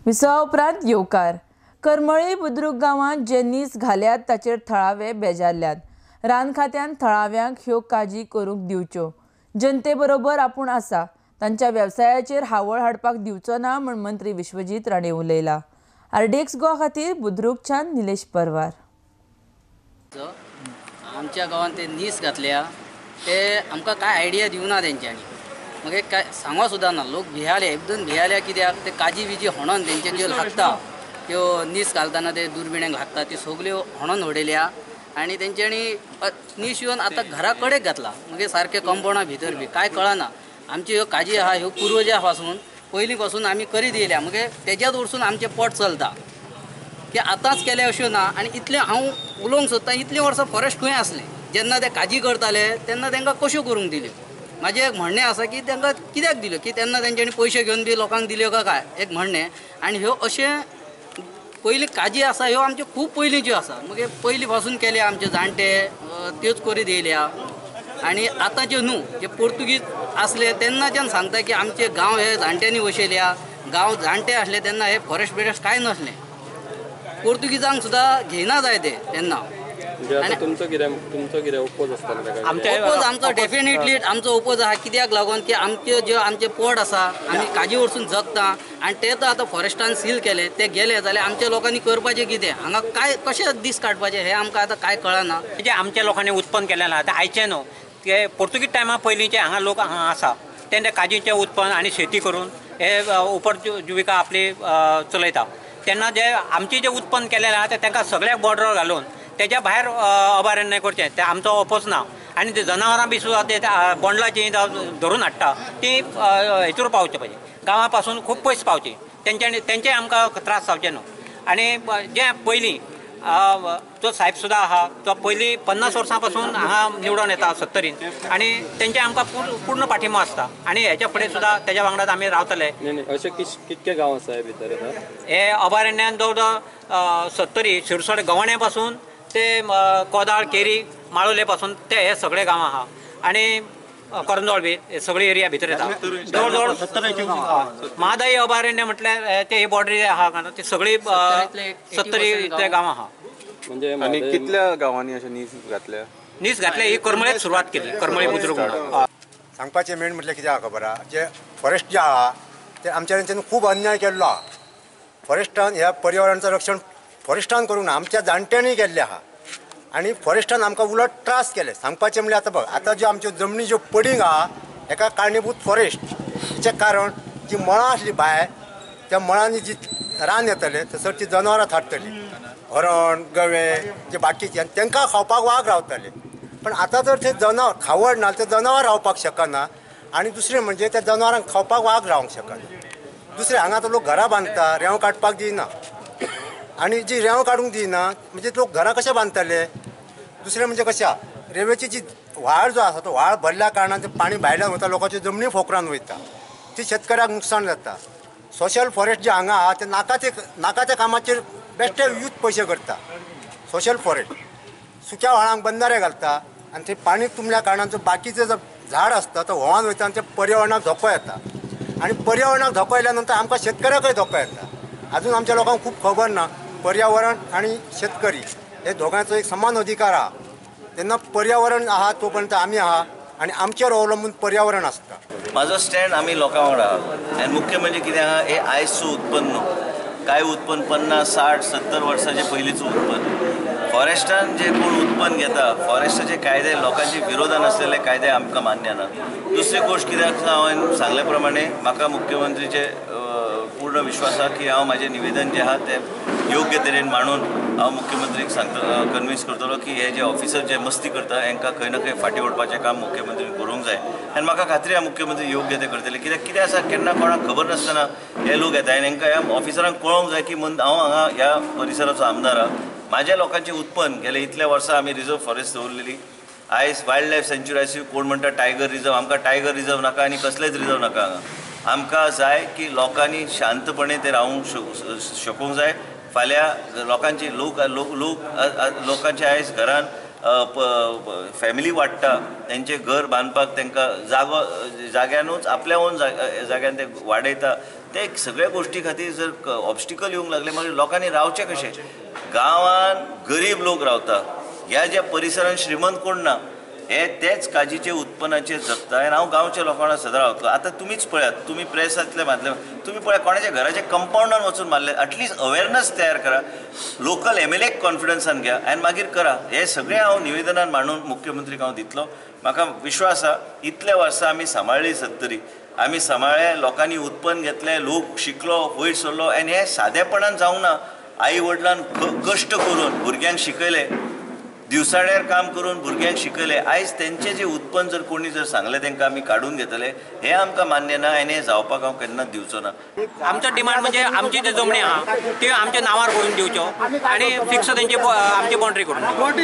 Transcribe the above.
विसवा उपरांत येवकार. करमळी बुद्रुक गांवांत जे नीस घाल्यात ताचेर थळावे बेजारल्यात. रान खात्यान थळाव्यांक ह्यो काजी करूंक दिवच्यो. जनते बरोबर आपूण आसा, तांच्या वेवसायाचेर हावळ हाडपाक दिवचो ना म्हूण मंत्री विश्वजीत राणे उलयला. आरडीएक्स गोवा खातीर बुद्रुकच्यान निलेश परवार. आमच्या गांवांत ते नीस घातल्या ते आमकां कांय आयडिया दिवना तेंच्यांनी, मगीर काय सांगो सुद्दां ना. लोक भियाले, एकदम भियाले कित्याक ते काजी बिजी होणोन तेंचे ज्यो लागता त्यो नीस घालतना ते दुर्बिण्यांक लागता त्यो सगल्यो होणोन उडयल्या आनी तेंच्यांनी नीस येवन आतां घरा कडेक घातला. मागीर सारकें कंपावंडा भितर बी कांय कळना. आमच्यो ह्यो काजी आहा ह्यो पुर्वजा पासून पयलीं पासून आमी करीत येयल्या, मगीर तेज्यात वरसून आमचें पोट चलता. की आतांच केलें अश्यो ना. आनी इतलें हांव उलोवंक सोदतां, इतलीं वर्सां फॉरेस्ट खंय आसलें जेन्ना ते काजी करताले तेन्ना तांकां कश्यो करूंक दिल्यो? म्हाजें एक म्हणणें आसा की तांकां कित्याक दिल्यो, की तेन्ना तेंच्यांनी पयशे घेवन बी लोकांक दिल्यो काय काय एक म्हणणें. आनी ह्यो अशें पयलीं काजी आसा ह्यो आमच्यो खूब पयलींच्यो आसा, मागीर पयलीं पासून केल्या आमचे जाणटे त्योच करीत येयल्या. आनी आतांच्यो न्हू, जे पोर्तुगीज आसले तेन्नाच्यान सांगता की आमचे गांव हे जाणट्यांनी वसयल्या, गांव जाणटे आसले तेन्ना हे फॉरेस्ट बिरेस्ट कांय नासलें, पोर्तुगीजांक सुद्दां घेयना जाय ते तेन्ना. तुमचो कितें ओपोज आसता? ओपोज आमचो डेफिनेटली आमचो ओपोज आहा. कित्याक लागून की आमचे जे आमचें पोट आसा आमी काजी वरसून जगता आनी ते तर आतां फॉरेस्टान सील केले, ते गेले जाल्यार आमच्या लोकांनी करपाचें कितें, हांगा काय कशें दीस काडपाचे हें आमकां आतां कांय कळना. जे आमच्या लोकांनी उत्पन्न केलें ना ते आयचें न्हू, ते पोर्तुगीज टायमा पयलींचे हांगा लोक हांगा आसा तेन्ना काजीचें उत्पन्न आनी शेती करून हे उपजीविका आपली चलयता. तेन्ना जे आमचें जें उत्पन्न केलें आहा तें तांकां सगळ्याक बॉर्डर घालून तेज्या भायर अभयारण्य करचें तें आमचो ओपोज ना. आनी ते जनावरां बी सुद्दां ते बोंडलाचीं धरून हाडटा ती हेतूर पावचे पाहिजे, गांवा पासून खूब पयस पावची, तेंच्यांनी तेंचे आमकां त्रास जावचे न्हू. आनी जें पयलीं तो साहेब सुद्दां आहा तो पयलीं 50 वर्सां पासून हांगा निवडून येता सत्तरीन, आनी तेंचे आमकां पूर्ण पाठिंबो आसता आनी हेच्या फुडें सुद्दां तेज्या वांगडाच आमी रावतले. अशें कितके गांव आसा भितर हे अभयारण्यान जवळ जवळ सत्तरी शिरसोड गव्हाण्या पासून ते कोदाळ केरी माळोले पासून ते हे सगळे गांव आहा आनी करंजोळ बी हे सगळे एरिया भितर येता. जवळ जवळ म्हादय अभयारण्य म्हटल्यार ते बॉर्डरी आहा ते सगळी 70 इतले गांव आहा. म्हणजे आनी कितल्या गांवांनी अशें नीस घातल्या? नीस घातल्या ही करमळेच सुरवात केली, करमळी बुद्रुक. सांगपाचें मेन म्हटल्यार कितें आहा खबर आहा, जे फॉरेस्ट जे आहा ते आमच्या तेंच्यांनी खूब अन्याय केल्लो आहा. फॉरेस्टान ह्या पर्यावरणाचें रक्षण फॉरेस्टान करूंक ना, आमच्या जाणट्यांनी केल्लें आहा आनी फॉरेस्टान आमकां उलट त्रास केले. सांगपाचें म्हणल्यार आतां बघ, आतां ज्यो आमच्यो जमनी ज्यो पडींग आहा हेका कारणीभूत फॉरेस्ट. हेचें कारण जी मळां आसली भायर त्या मळांनी जी रान येतलें थंयसर ती जनावरां थारतलीं, हरण गवे जे बाकीचे, आनी तांकां खावपाक वाग रावताले. पण आतां जर ते जनावर खावड ना ते जनावर रावपाक शकना आनी दुसरें म्हणजे त्या जनावरांक खावपाक वाग रावंक शकना. दुसरें हांगा आतां लोक घरां बांदता, रेंव काडपाक दिना आनी जी रेंव काडूंक दिना म्हणजे लोक घरां कशें बांदतले. दुसरें म्हणजे कशें रेंवेची जी व्हाळ जो आसा तो व्हाळ भरल्या कारणान तें पाणी भायल्यान वता, लोकांच्यो जमनी फोकरान वयता, ती शेतकऱ्याक नुकसाण जाता. सोशल फॉरेस्ट जे हांगा आहा ते नाका त्या कामाचेर बेश्टे यूथ पयशे करता. सोशल फॉरेस्ट सुक्या व्हाळांक बंदारे घालता आनी थंय पाणी तुंबल्या कारणान जो बाकीचें जो झाड आसता तो व्हांवन वयता आनी ते पर्यावरणाक धोको येता आनी पर्यावरणाक धोको येयल्या नंतर आमकां शेतकऱ्याकय धोको येता. अजून आमच्या लोकांक खूब खबर ना पर्यावरण आनी शेतकरी हे दोगांचो एक समान अधिकार आहा. तेन्ना पर्यावरण आहा तो पर्यंत आमी आहा आनी आमचेर अवलंबून पर्यावरण आसता. म्हाजो स्टँड आमी लोकां वांगडा आहा आनी मुख्य म्हणजे कितें आहा, हे आयजचो उत्पन्न न्हू, कांय उत्पन्न 50, 60, 70 वर्सांचे पयलींचो उत्पन्न. फॉरेस्टान जे कोण उत्पन्न घेता, फॉरेस्टाचे कायदे लोकांचे विरोधान आसलेले कायदे आमकां मान्य ना. दुसरी गोश्ट कित्याक हांवें सांगले प्रमाणे म्हाका मुख्यमंत्रीचे पूर्ण विश्वास आहा की हांव म्हाजें निवेदन जें आहा तें योग्य तरेन मांडून हांव मुख्यमंत्रीक सांगता, कन्विन्स करतलो की हे जे ऑफिसर जे मस्ती करता हांकां खंय ना खंय फाटीं ओडपाचें काम मुख्यमंत्रीन करूंक जाय आनी म्हाका खात्री आहा मुख्यमंत्री योग्य तें करतले. कित्याक कितें आसा केन्ना कोणाक खबर नासतना हे लोक येता आनी हांकां ह्या ऑफिसरांक कळोंक जाय की हांव हांगा ह्या परिसराचो आमदार आहा, म्हाज्या लोकांचें उत्पन्न गेले इतल्या वर्सां आमी रिजर्व फॉरेस्ट दवरलेली, आयज वायल्ड लायफ सँच्युरी आयज कोण म्हणटा टायगर रिजर्व, आमकां टायगर रिजर्व नाका आनी कसलेच रिजर्व नाका हांगा. आमकां जाय की लोकांनी शांतपणे ते रावूंक शकूंक जाय. फाल्यां लोकांची लोक लोक लोक लोकांचे आयज घरान फॅमिली वाडटा, तेंचें घर बांदपाक तांकां जागो जाग्यानूच आपल्या ओन जाग्यान ते वाडयता. ते सगळ्या गोष्टी खातीर जर ऑब्स्टिकल येवंक लागले मागीर लोकांनी रावचें कशें? गांवान गरीब लोक रावता, ह्या ज्या परिसरान श्रीमंत कोण ना, हे तेच काजीचे उत्पन्नाचेर जगता. आनी हांव गांवच्या लोकांक सदां रावतलो. आतां तुमीच पळयात, तुमी प्रेसांतल्या माध्यम तुमी पळयात कोणाच्या घराच्या कंपावंडान वचून मारले. एटलिस्ट अवेरनस तयार करा, लोकल MLA कॉन्फिडन्सान घ्या आनी मागीर करा. हे सगळें हांव निवेदनान मांडून मुख्यमंत्रीक हांव दितलो. म्हाका विश्वास आसा इतल्या वर्सां आमी सांबाळ्ळी सत्तरी, आमी सांबाळ्ळे, लोकांनी उत्पन्न घेतलें, लोक शिकलो, वयर सरलो. आनी हें सादेपणान जावंक ना. आई वडिलान कश्ट करून भुरग्यांक शिकयले, दिवसाड्यार काम करून भुरग्यांक शिकयले. आयज तेंचें जें उत्पन्न जर कोणी जर सांगलें तांकां आमी काडून घेतले, हें आमकां मान्य ना आनी हें जावपाक हांव केन्नाच दिवचो ना. आमचो डिमांड म्हणजे आमची जी जमणी आहा त्यो आमच्या नांवार करून दिवच्यो आनी फिक्स तेंची आमची बाउंड्री करून.